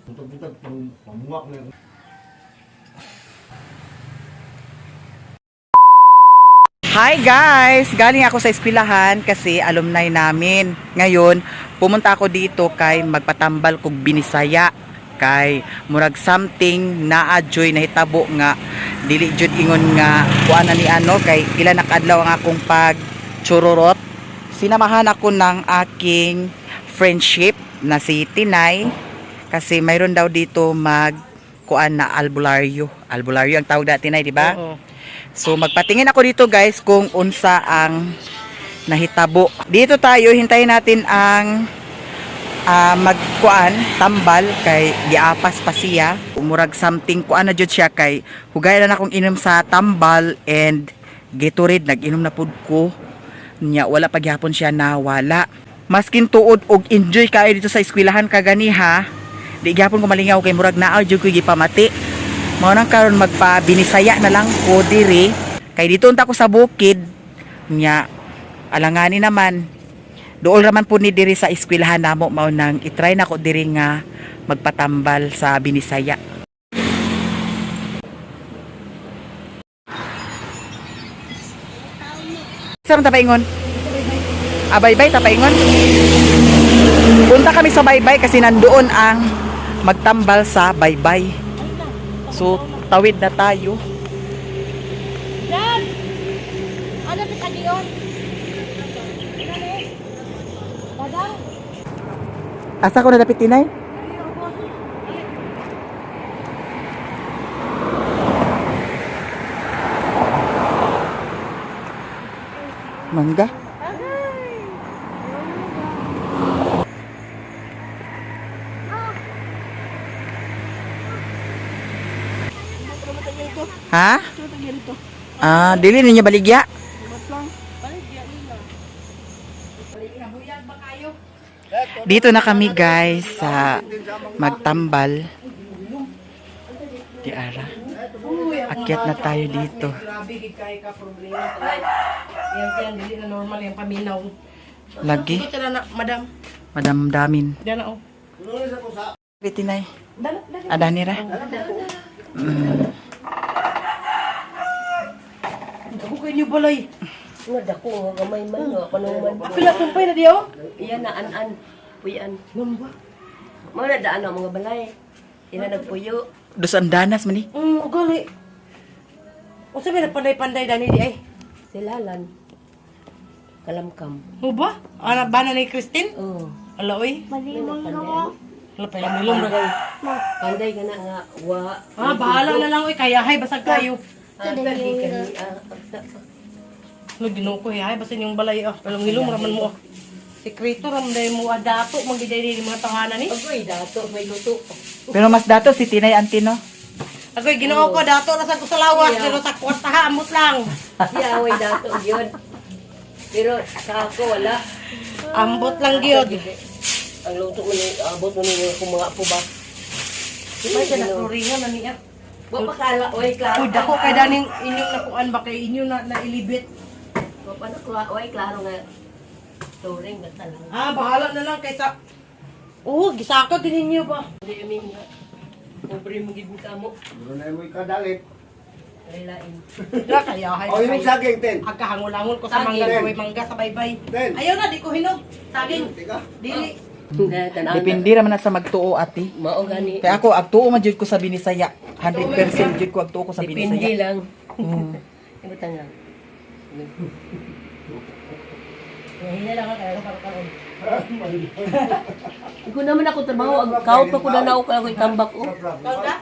Buntag-buntag, pamuwak na yun. Hi guys! Galing ako sa eskwelahan kasi alumni namin. Ngayon, pumunta ako dito kay magpatambal kog binisaya kay murag something naa joy nahitabo nga dili jud ingon nga kuan na ni ano kay pila na kaadlaw ang akong pag chururot. Sinamahan ako ng aking friendship na si Tinay kasi mayroon daw dito mag kuan na albularyo. Albularyo ang tawag dati, Tinay, di ba? So magpatingin ako dito guys kung unsa ang nahitabo. Dito tayo, hintayin natin ang magkuan tambal kay giapas pa siya. Umurag something kuan na jud siya kay hugay na akong inom sa tambal and Gatorade, nag-inom na pud ko. Nya wala pa gihapon siya nawala. Maskin tuod og enjoy kayo dito sa eskwelahan kaganiha. Di gihapon ko malingaw kay murag naa jud ko gipamati. Mao nang karon magpa-binisaya na lang ko diri. Kay dito unta ko sa bukid nya alangani naman. Dool raman po ni diri sa eskwelahan namo, mao nang itry nako diri nga magpatambal sa binisaya. Saan tapaingon? Ah, baybay tapaingon. Punta kami sa baybay kasi nandoon ang magtambal sa baybay. So, tawid na tayo. Dad! Ano sa kadiyon? Dadang? Asa ko na dapat, Tinay? Mangga? Ha? Ah, dili ninyo baligya? Dito na kami guys sa magtambal. Di ara. Akyat na tayo dito. Grabe gid kay ka problema. Yan yan dili na normal yung paminaw. Lagi, Ito na na, madam. madamdamin. Diyan na oh. Bitinay. Dala, dala. Adani ra. Ako kay inyo balay. Nga dako nga gamay man nga kanuman. Apila tumpay na diyo. Iya na an-an puyan. Ngamba. Mga na daan ang mga balay. Ila nagpuyo. Dos andanas man ni. Gali. Unsa may nagpanday-panday dani di ay? Silalan. Kalamkam. Mo ba? Ana ba na ni Christine? Oh. Ala oy. Panday. Ala pa milong ra. Panday ka na nga wa. Ah, bahala na lang oy kayahay basag kayo. Ah, pwede ka ni ah, Lo Ginoo ko hay basin yung balay ah. Palong ilong raman mo. Ah. Sekreto ram day mo adato magiday ni mga tahanan ni. Agoy dato may luto. Pero mas dato si Tinay Antino. Agoy Ginoo ko dato na sa ko sa lawas pero sa kwarta ha amot lang. Siya away dato gyud. Pero sa ako wala. Ambot lang gyud. Ang luto mo ni abot mo ni kung mga apo ba. May sa nakloringan na niya. Wa pa kala oy klaro. Uy dako kay daning inyong nakuan ba kay inyo na nailibit. Wa pa na oy klaro nga. Turing basta lang. Ah, bahala na lang kaysa. Oo, gisaka din ninyo ba? Hindi mi nga. Pobre mo gid ka mo. Meron na mo ikadalit. Lain. Ya kaya hay. O, yung saging, ten. Agkahangol-angol ko sa mangga, Saging. may mangga sa baybay. Ten. Ayaw na di ko hinog. Saging. Teka. Dili. Depende raman na sa magtuo ate. Mao gani. Kaya ako agtuo man jud ko sa binisaya. 100% jud ko agtuo ko sa Depende binisaya. lang. Mm. Ibutan nga. Hina lang ka kaya para karon. Ikaw naman ako trabaho, ang kaut pa ko na nao ka ako itambak oh. Kaon ka?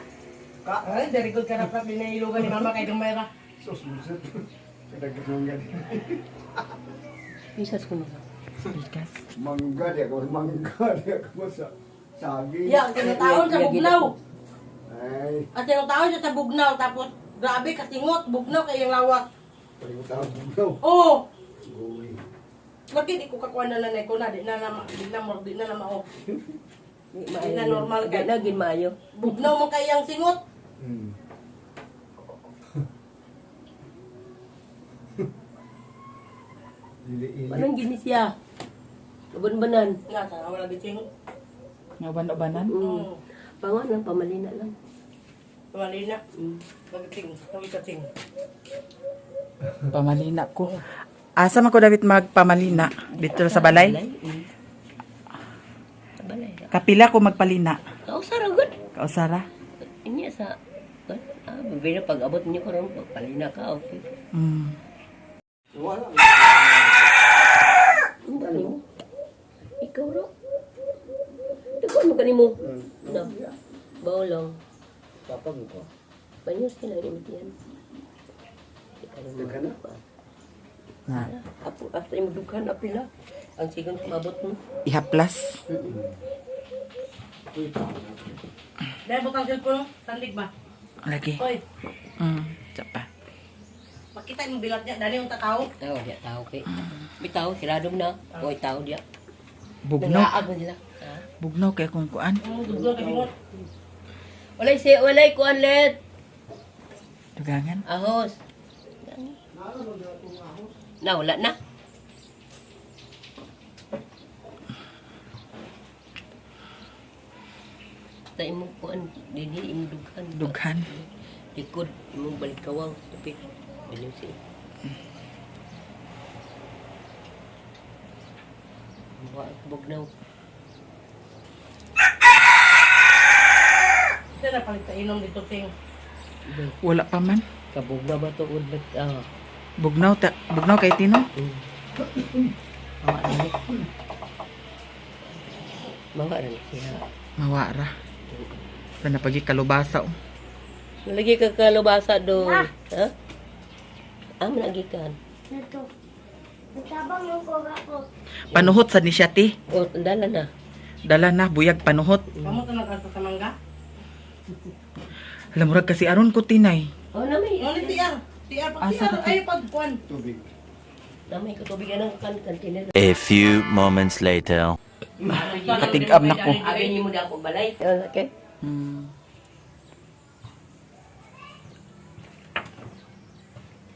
Ay, very good ka na prap dinailugan ni mama kay gamay ra. Sus, buset. Kadagdag gani. Pisas ko na. Bigas. Mangga di ako, mangga di ako sa saging. Ya, ang tinataon sa bugnaw. Ay, Ang tinataon siya sa bugnaw tapos grabe kasingot bugnaw kay yung lawas. palimutan bugnaw. Oo. Goy. Lagi di ko kakuan na nanay ko na di na na di na mo di na na mao. Di na normal Di kay. na gid maayo. Bugnaw mo kay ang singot. Ili-ili. Anong gini siya? Uban-banan. Nga ta wala di singot. Nga uban-ubanan. Mm. Pangon lang, pamalina lang. Pamalina. Pagkating, pagkating. Pamalina ko. Asa man ko David magpamalina? Dito sa balay? Mm. Sa balay. Kapila ko magpalina. Kausara gud. Kausara? Inya sa ah, bibina pag abot niyo karon palina ka, okay. Wala. Ang dali mo. Ikaw ro. Daghan mo kanimo. Na. Bawo lang. Tapang ko. Banyos kila ni matiyan. Daghan na? Na. Apo, after imo dughan apila. Ang sigon mabot mo. Ihaplas. Dahil butang cellphone, tandig ba? Lagi. Oy, Tsapa. makita yung bilat niya, dali yung tataw. Tao dia tao kay. Bitaw sirado na. Oy tao dia. Bugnaw. Nangaag man sila. Ha? Bugnaw kay kung kuan. Ang duglo kasi mo. Walay si walay kuan let. Dugangan. Ahos. Na wala na. Ta imo kuan dinhi imo dughan. Dughan. Likod imo balikawang tapit. Baliw si. Wa bugnaw. Ito na palit sa inom dito, ting. Wala pa man. Kabugnaw ba to udlot ah. Bugnaw ta bugnaw kay Tino. Mawa na ni. Mawa na ni siya. Mawara. Wala na pagi kalubasa. Oh. Nalagi ka kalubasa doon. Ha? Ah, malagi ka. Ito. Nagtabang yung kuga ko. Panuhot sad ni siya ti. O, dala na. Dala na buyag panuhot. Kamu to nagkasa sa mangga? Alam murag kasi aron ko tinay. Oh, namay. Ngunit TR. TR, pag Asa TR, ka, ay pag kuan. Tubig. Namay ko tubig anang kan kantina. A few moments later. Katigab na ko. Abi niyo mo na ako balay. Okay.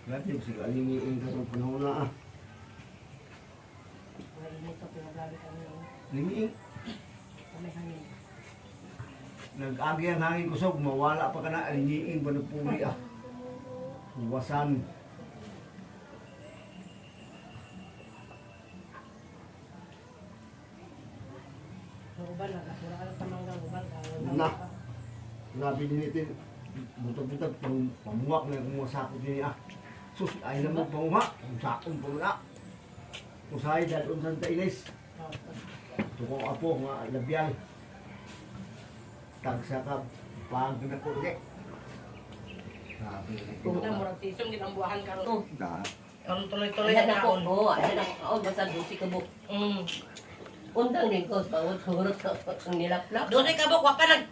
Grabe, sige, alingiin ka ng panahon na ah. Lingiin. Nag-agi ang hangin kusog, mawala pa ka na, alingiin pa ng puli ah. Wasan. Uban na, wala ka na sa mangga, uban ka. Na. Grabe din ito. Butag-butag, pamuwak na yung mga sakot din ah. Sus, ay naman pamuha. Ang sakong pamuna. Usahay dahil unsan ta inis. Tukong apo nga labyal. Tagsakab. Pag na ko ulit. Grabe na Na, murag tisong ginambuhan karon. Da. Karon tuloy-tuloy Ayan na ako. kaon. Oh, ayan ako. Oh, basta dusi ka buk. Undang din ko. Bawat hurot sa ang nilaplap. Dose ka buk, wa pa nag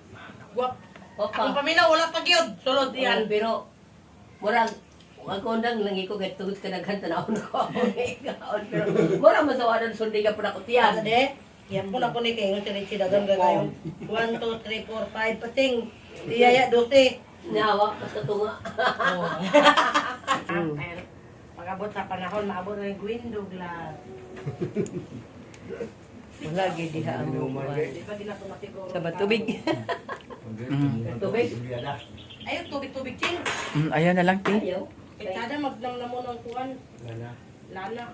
wa Opa. akong paminaw wala pa gyud. Sulod Yan, yan. pero murag ako undang lang ko kay tugod ka naghan tanawon ko ako ikaon pero mura masawadan sundi ka pud ako tiyan. De, yan po na po ni kay ingon si Richie dagan ka kayo. 1 2 3 4 5 pating. Tiyaya 12. Nawa basta tunga. Ayan. Pag-abot sa panahon, maabot na yung window glass. Wala gid diha ang Di ba di na ito masiguro? Sa tubig. Tubig. Ayun, tubig-tubig, ching. Ayan na lang ti. Ayaw. Kaya kada magnamnam mo ng kuwan. Lana.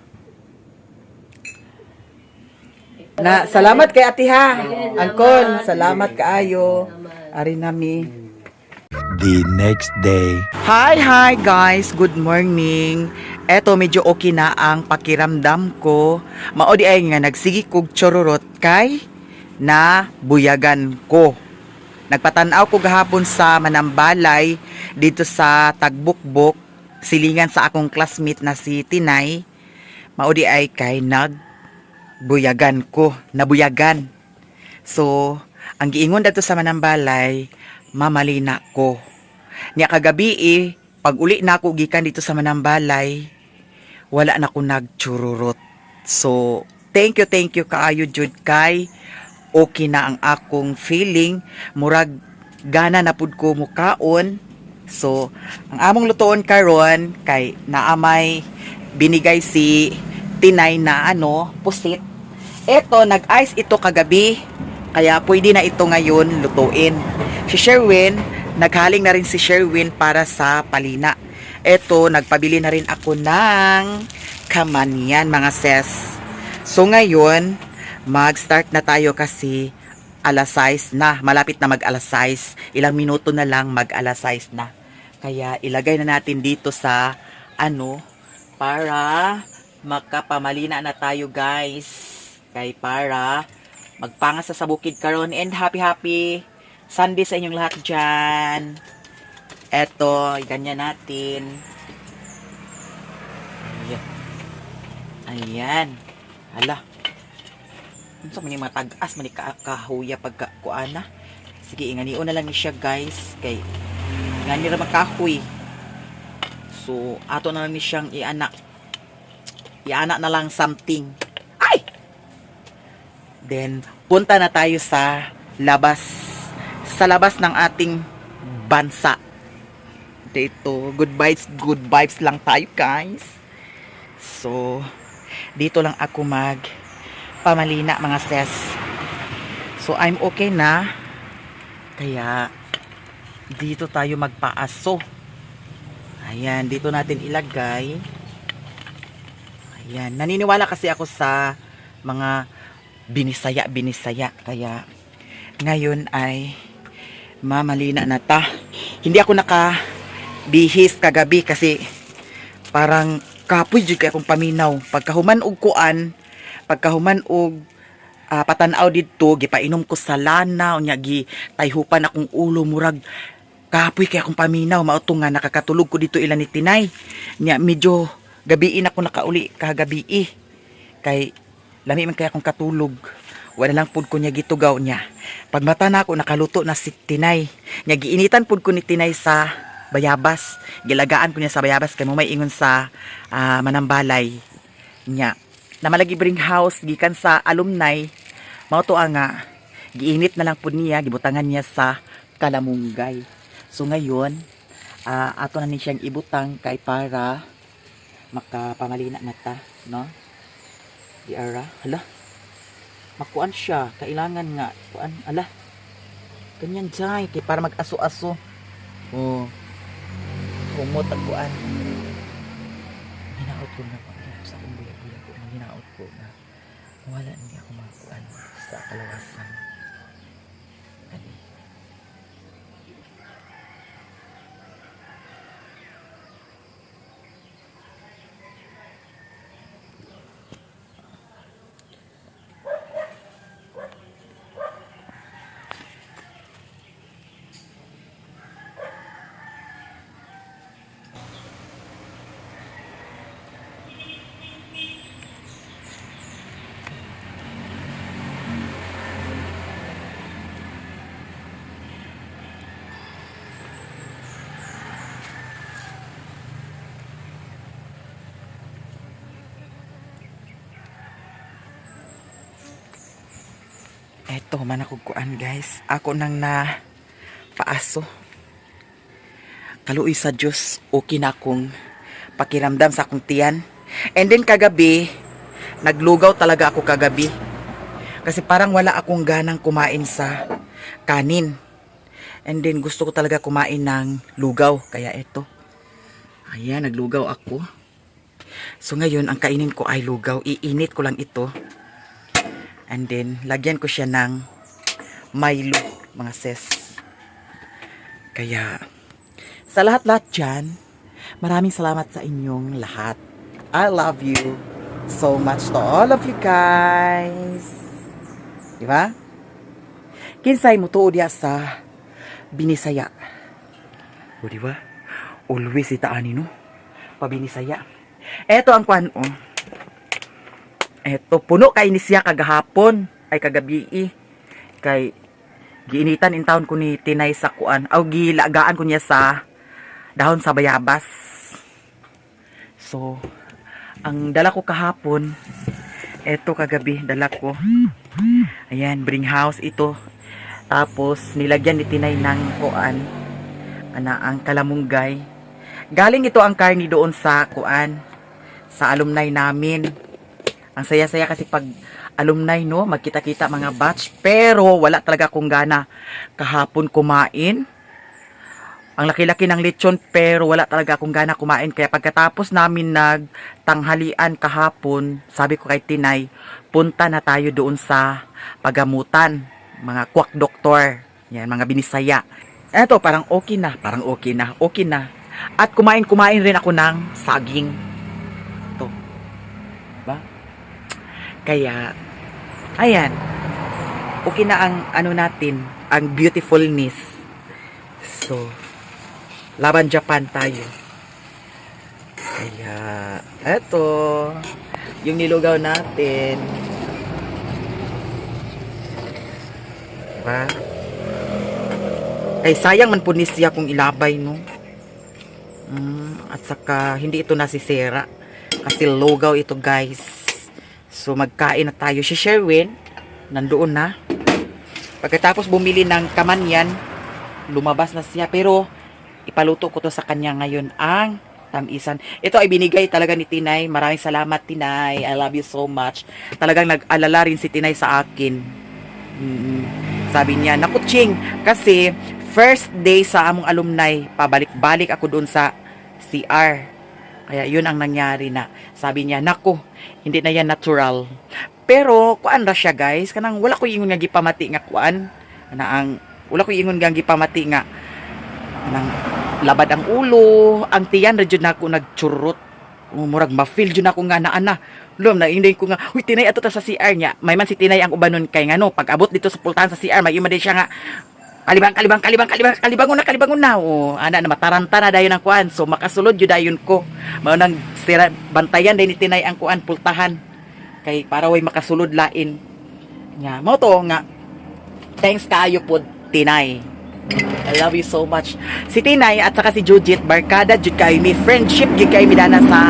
Na salamat kay ate ha. Angkol, salamat kaayo. Ari nami. The next day. Hi, hi guys! Good morning! Eto, medyo okay na ang pakiramdam ko. Mao di ay nga nagsigi kog chororot kay na buyagan ko. Nagpatanaw ko gahapon sa Manambalay dito sa Tagbukbok, silingan sa akong classmate na si Tinay. Mao di ay kay nagbuyagan ko, nabuyagan. So, ang giingon dito sa Manambalay, mamalina ko. Niya kagabi eh, pag uli na ako gikan dito sa Manambalay, wala na ko nagchururot. So, thank you kaayo jud kay okay na ang akong feeling. Murag gana na pud ko mukaon. So, ang among lutoon karon kay naamay binigay si Tinay na ano, pusit. Eto, nag-ice ito kagabi. Kaya pwede na ito ngayon lutuin. Si Sherwin, naghaling na rin si Sherwin para sa palina. Eto, nagpabili na rin ako ng kamanyan, mga ses. So ngayon, mag-start na tayo kasi alas 6 na. Malapit na mag alas 6. Ilang minuto na lang mag alas 6 na. Kaya ilagay na natin dito sa ano para makapamalina na tayo, guys. Kay para magpangas sa bukid karon and happy happy Sunday sa inyong lahat dyan. Eto, ganyan natin. Ayan. Ayan. Hala. Unsa man yung mga tag-as man ni kahuya pagka kuana. Sige, inganion na lang ni siya, guys, kay ngani ra makahoy. So, ato na lang ni siyang iana. Iana na lang something. Ay! Then, punta na tayo sa labas. Sa labas ng ating bansa. Dito, good vibes lang tayo, guys. So, dito lang ako mag pamalina, mga sis. So, I'm okay na. Kaya, dito tayo magpaaso. Ayan, dito natin ilagay. Ayan, naniniwala kasi ako sa mga binisaya-binisaya. Kaya, ngayon ay mamalina na ta. Hindi ako nakabihis kagabi kasi parang kapoy jud kay akong paminaw. Pagkahuman og kuan, pagkahuman og patanaw didto, gipainom ko sa lana, unya gi tayhupan akong ulo, murag kapoy kay akong paminaw. Mao to nga nakakatulog ko dito ila ni Tinay. Nya medyo gabiin ako nakauli kagabi. Kay lami man kay akong katulog. Wala lang pud ko niya gitugaw niya. Pagmata na ako, nakaluto na si Tinay. Nya giinitan pud ko ni Tinay sa bayabas. Gilagaan ko niya sa bayabas kay mo may ingon sa manambalay nya. Namalagi bring house gikan sa alumni. Mao to nga giinit na lang pud niya, gibutangan niya sa kalamunggay. So ngayon, ato na ni siyang ibutang kay para makapamalina na ta, no? Di ara, hala. Makuan siya, kailangan nga kuan, ala. Ganyan jay kay para mag-aso-aso. Oh. Kumot ang kuan. Hinaot ko na sa akong buya-buya ko, hinaot ko na wala niya ako makuan sa kalawasan. Ani. Eto, man ako kuan, guys. Ako nang na paaso. Kaluoy sa Diyos, okay na akong pakiramdam sa akong tiyan. And then kagabi, naglugaw talaga ako kagabi. Kasi parang wala akong ganang kumain sa kanin. And then gusto ko talaga kumain ng lugaw. Kaya eto. Ayan, naglugaw ako. So ngayon, ang kainin ko ay lugaw. Iinit ko lang ito. And then, lagyan ko siya ng Milo, mga sis. Kaya, sa lahat-lahat dyan, maraming salamat sa inyong lahat. I love you so much to all of you guys. Di ba? Kinsay mo tuod ya sa Binisaya. O, di ba? Always itaani, no? Pabinisaya. Eto ang kwan, oh. Eto, puno kay ni siya kagahapon, ay kagabi eh. Kay giinitan in town ko ni Tinay sa kuan. Aw gilagaan ko niya sa dahon sa bayabas. So, ang dala ko kahapon, eto kagabi, dala ko. Ayan, bring house ito. Tapos, nilagyan ni Tinay ng kuan. Ana, ang kalamunggay. Galing ito ang karni doon sa kuan, sa alumni namin. Ang saya-saya kasi pag alumni, no? Magkita-kita mga batch. Pero wala talaga akong gana kahapon kumain. Ang laki-laki ng lechon pero wala talaga akong gana kumain. Kaya pagkatapos namin nagtanghalian kahapon, sabi ko kay Tinay, punta na tayo doon sa pagamutan. Mga quack doctor. Yan, mga binisaya. Eto, parang okay na. Parang okay na. Okay na. At kumain-kumain rin ako ng saging. Ito. Ba? Kaya, ayan. Okay na ang ano natin, ang beautifulness. So, laban Japan tayo. Kaya, eto, yung nilugaw natin. Diba? Kay sayang man po ni siya kung ilabay, no? At saka, hindi ito nasisira. Kasi lugaw ito, guys. So, magkain na tayo. Si Sherwin, nandoon na. Pagkatapos bumili ng kamanyan, lumabas na siya. Pero, ipaluto ko to sa kanya ngayon ang tamisan. Ito ay binigay talaga ni Tinay. Maraming salamat, Tinay. I love you so much. Talagang nag-alala rin si Tinay sa akin. Sabi niya, naku, Ching, kasi first day sa among alumni, pabalik-balik ako doon sa CR. Kaya yun ang nangyari na. Sabi niya, naku, hindi na yan natural. Pero, kuan ra siya guys, kanang wala ko ingon nga gipamati nga kuan. Ana ang wala ko ingon nga gipamati nga kanang labad ang ulo, ang tiyan ra jud nako nagchurot. Oh, murag ma-feel jud nako nga naa na. Lom na inday ko nga, uy Tinay ato ta sa CR niya. May man si Tinay ang ubanon kay ngano pag abot dito sa pultahan sa CR may ima din siya nga kalibang kalibang kalibang kalibang kalibangon na kalibangon na. Oh, ana na mataranta na dayon ang kuan. So makasulod jud dayon ko. Mao nang sira, bantayan din ni Tinay ang kuan pultahan kay para way makasulod lain. Nya, mao to nga thanks kaayo pod Tinay. I love you so much. Si Tinay at saka si Jujit, barkada jud kayo mi friendship jud kayo mi dana sa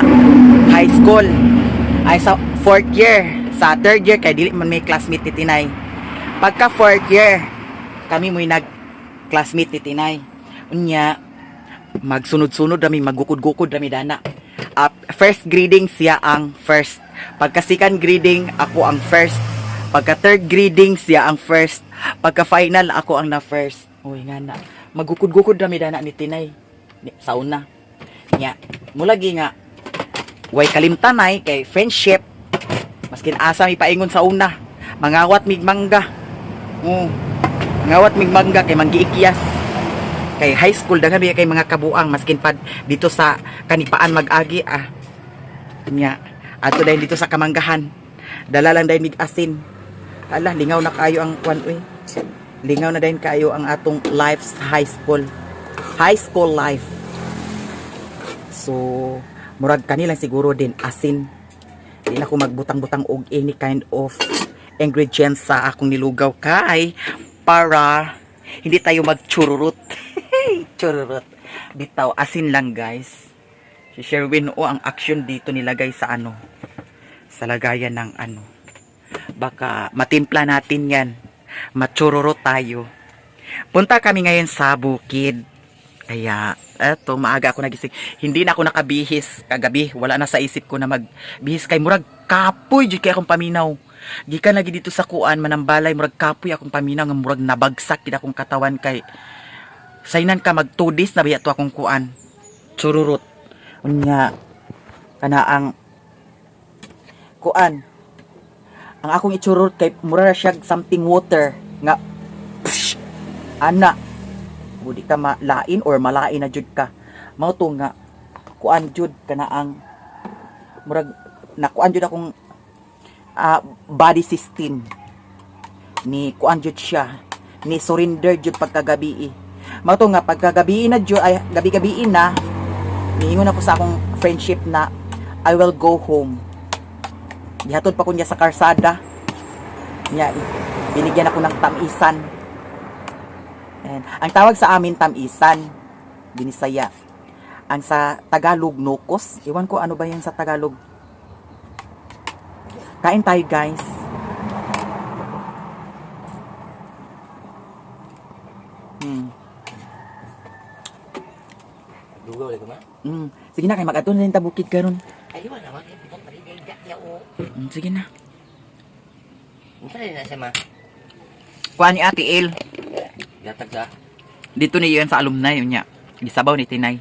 high school. Ay sa fourth year, sa third year kay dili man may classmate ni Tinay. Pagka fourth year, kami mo'y nag classmate ni Tinay. Unya, magsunod-sunod rami, magukod-gukod rami dana. First grading siya ang first. Pagka second grading, ako ang first. Pagka third grading, siya ang first. Pagka final, ako ang na first. Uy, nga na. Magukod-gukod rami dana ni Tinay. Sa una. Nya, mulagi nga, way kalimtanay kay friendship. Maskin asa mi paingon sa una. Mangawat mig mangga. Oo. Mangawat mig mangga kay manggiikyas. Kay high school daghan biya kay mga kabuang maskin pa dito sa kanipaan mag-agi ah. Nya, ato dahil dito sa kamanggahan. Dala lang dahil mig asin. Ala, lingaw na kayo ang kwan uy. Lingaw na dahil kayo ang atong life sa high school. High school life. So, murag kanilang siguro din asin. Di na ko magbutang-butang og any kind of ingredients sa akong nilugaw kay para hindi tayo magchururut. Chururut. Bitaw, asin lang guys. Si Sherwin o ang action dito nilagay sa ano, sa lagayan ng ano. Baka matimpla natin yan. Machururut tayo. Punta kami ngayon sa bukid. Kaya, eto, maaga ako nagising. Hindi na ako nakabihis kagabi. Wala na sa isip ko na magbihis kay murag kapoy jud kay akong paminaw. Gikan lagi dito sa kuan manambalay murag kapoy akong paminaw nga murag nabagsak gid akong katawan kay saynan ka mag 2 days na biya to akong kuan. Chururot. Unya kana ang kuan. Ang akong ichururot kay mura ra siya something water nga psh, ana budi ka malain or malain na jud ka mao to nga kuan jud kana ang murag nakuan jud akong body system ni kuan jud siya ni surrender jud pagkagabi mao to nga pagkagabi na jud ay gabi-gabi na niingon ako sa akong friendship na I will go home. Gihatod pa ko niya sa karsada niya, binigyan ako ng tamisan. Ayan. Ang tawag sa amin tamisan, Binisaya. Ang sa Tagalog, nokos. Iwan ko ano ba yan sa Tagalog. Kain tayo, guys. Dugaw lagi ma. Sige na, kay mag-ato na rin ta bukid karon. Ay, wala naman. Ibang parinig ya o. Sige na. Unsa na siya, ma? Kuha ni Ate El. Gatag sa. Dito ni yun sa alumni yun niya. Gisabaw ni Tinay.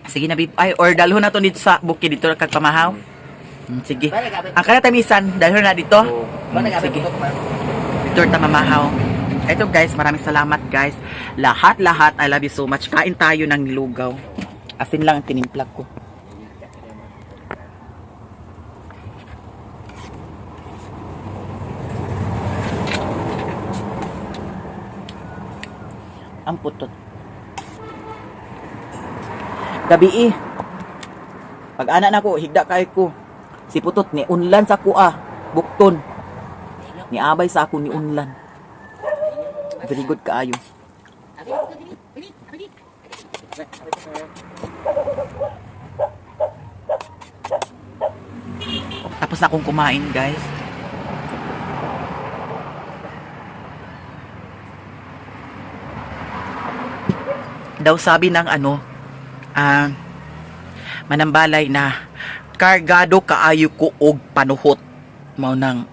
Sige na, babe. Ay, or dalhon na to dito sa bukid dito kag pamahaw. Sige. Ang kana tamisan, dalhon na dito. Sige. Dito ta mamahaw. Ito guys, maraming salamat guys. Lahat-lahat, I love you so much. Kain tayo ng lugaw. Asin lang ang tinimpla ko. Ang putot. Gabi eh. Pag ana na ko, higda kay ko. Si putot ni unlan sa kuha. Bukton. Niabay sa ako ni unlan. Very good kaayo. Tapos na akong kumain, guys. Daw sabi ng ano, manambalay na kargado kaayo ko og panuhot. Mao nang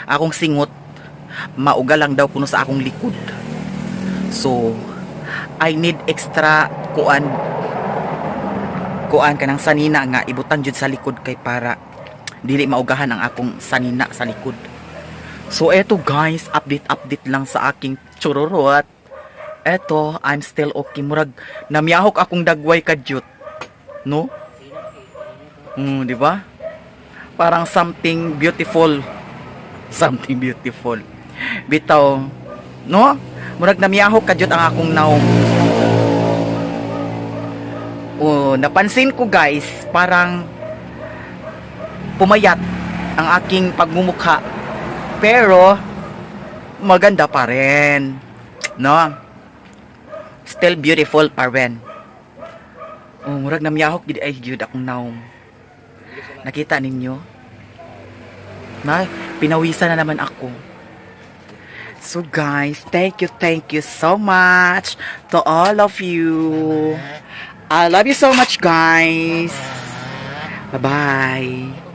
akong singot mauga lang daw kuno sa akong likod. So, I need extra kuan kuan kanang sanina nga ibutang jud sa likod kay para dili maugahan ang akong sanina sa likod. So eto guys, update update lang sa aking chururot. Eto, I'm still okay. Murag namiyahok akong dagway kadyot. No? Di ba? Parang something beautiful. Something beautiful. Bitaw, no? Murag namiyahok kadyot ang akong naong. Oh, napansin ko guys, parang pumayat ang aking pagmumukha. Pero maganda pa rin. No? Still beautiful pa rin. Oh, murag namiyahok gid ay gyud akong naong. Nakita ninyo? Na, pinawisan na naman ako. So guys, thank you so much to all of you. I love you so much, guys. Bye-bye.